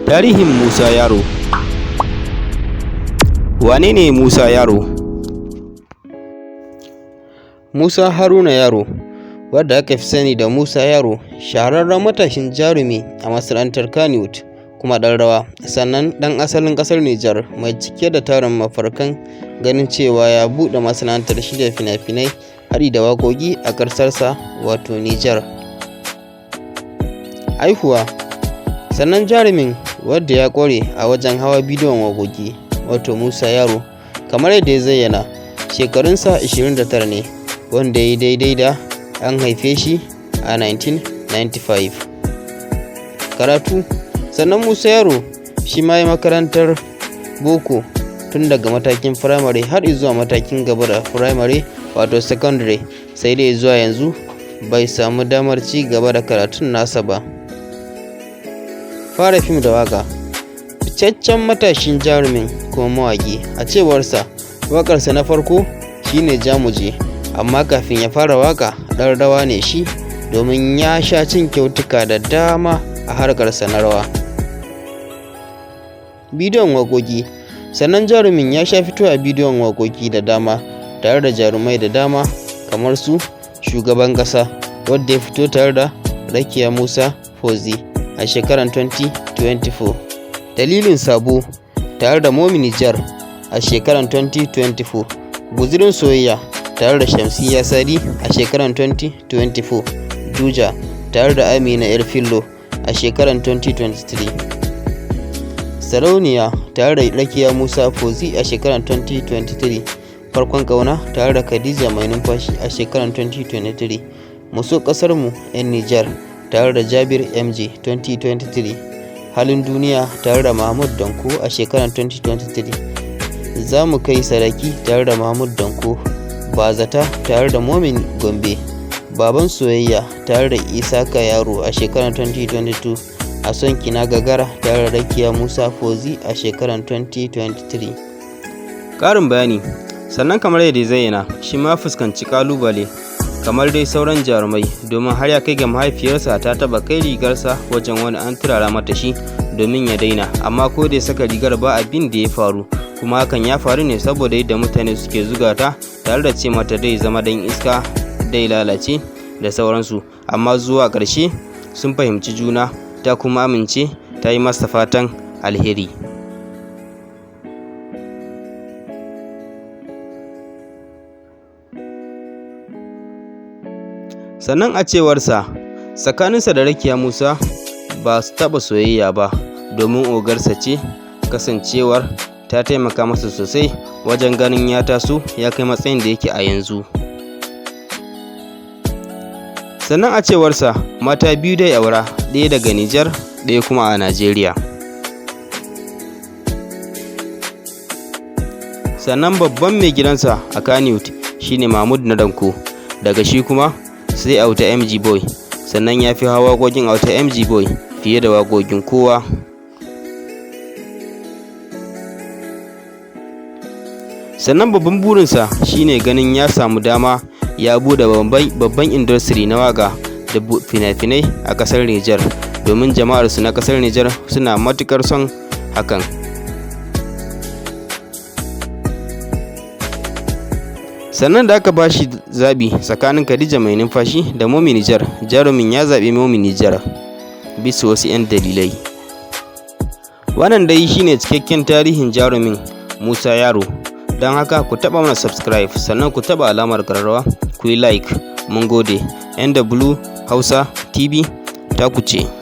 Tarihin Musa Yaro. Wane ne Musa Yaro? Musa Haruna Yaro, wanda aka fi sani da Musa Yaro, shahararren matashin jarumi a masana'antar Kannywood kuma ɗan rawa, sannan ɗan asalin ƙasar Nijar mai cike da tarin mafarkan ganin cewa ya buɗe masana'antar shirya fina-finai haɗi da waƙoƙi a ƙasarsa wato Nijar. Haihuwa. Sannan jarumin wanda ya ƙware a wajen hawa bidiyon waƙoƙi, wato Musa Yaro, kamar yadda ya zayyana, shekarunsa 29 ne, wanda ya yi daidai da an haife shi a 1995. Karatu. Sannan Musa Yaro shi ma ya makarantar boko tun daga matakin firamare har zuwa matakin gaba da firamare wato secondary, sai dai zuwa yanzu bai samu damar ci gaba da karatun nasa ba. Fara fim da waƙa. Fitaccen matashin jarumin kuma mawaƙi, a cewarsa waƙarsa na farko shine Jamuje, amma kafin ya fara waƙa ɗan rawa ne shi, domin ya sha cin kyautuka da dama a harkarsa na rawa. Bidiyon waƙoƙi. Sannan jarumin ya sha fitowa a bidiyon waƙoƙi da dama tare da jarumai da dama kamar su Shugaban Ƙasa, wadda ya fito tare da Rakiya Musa Fozi a shekarar 2024. Dalilin Sabo tare da Momi Nijar a shekarar 2024. Guzurin Soyayya tare da Shamsiyya Sadi a shekarar 2024. Juja tare da Amina Yar Fillo a shekarar 2023. Sarauniya tare da Rakiya Musa Fozi a shekarar 2023. Farkon Ƙauna tare da Khadija Mai Numfashi a shekarar 2023. Muso Ƙasarmu 'yan Nijar tare da Jabir MJ 2023. Halin Duniya tare da Mahmud Danko a shekarar 2023. Za mu kai Sadaki tare da Mahmud Danko. Bazata tare da Momin Gombe. Baban Soyayya tare da Isaka Yaro a shekarar 2022. A Son Kina Gagara tare da Rakiya Musa Fozi a shekarar 2023. Ƙarin bayani. Sannan kamar yadda ya zayyana, shi ma fuskanci ƙalubale kamar dai sauran jarumai, domin har ya kai ga mahaifiyarsa ta taɓa kai rigarsa wajen wani an turara mata shi domin ya daina, amma ko da ya saka rigar ba abin da ya faru, kuma hakan ya faru ne saboda yadda mutane suke zuga ta tare da ce mata dai zama dan iska, dai lalace da sauransu. Amma zuwa ƙarshe sun fahimci juna, ta kuma amince ta yi masa fatan alheri. Sannan a cewarsa, tsakaninsa da Rakiya Musa ba su taɓa soyayya ba, domin ogarsa ce, kasancewar ta taimaka masa sosai wajen ganin ya taso ya kai matsayin da yake a yanzu. Sannan a cewarsa mata biyu dai aura, ɗaya daga Nijar, ɗaya kuma a Najeriya. Sannan babban mai gidansa a Kannywood shine Mahmud Nadanko, daga shi kuma sai Auta MG Boy. Sannan ya fi hawa waƙoƙin Auta MG Boy fiye da waƙoƙin kowa. Sannan babban burinsa shine ganin ya samu dama ya buɗe babban industry na waƙa da fina-finai a ƙasar Nijar, domin jama'arsu na ƙasar Nijar suna matuƙar son hakan. Sannan da aka ba shi zaɓi tsakanin Khadija Mai Numfashi da Momi Nijar, jarumin ya zaɓi Momi Nijar bisa wasu 'yan dalilai. Wannan dai shine cikakken tarihin jarumin Musa Yaro. Don haka ku taɓa mana subscribe, sannan ku taɓa alamar ƙararrawa, ku yi like. Mun gode. NW Hausa TV ta ku ce.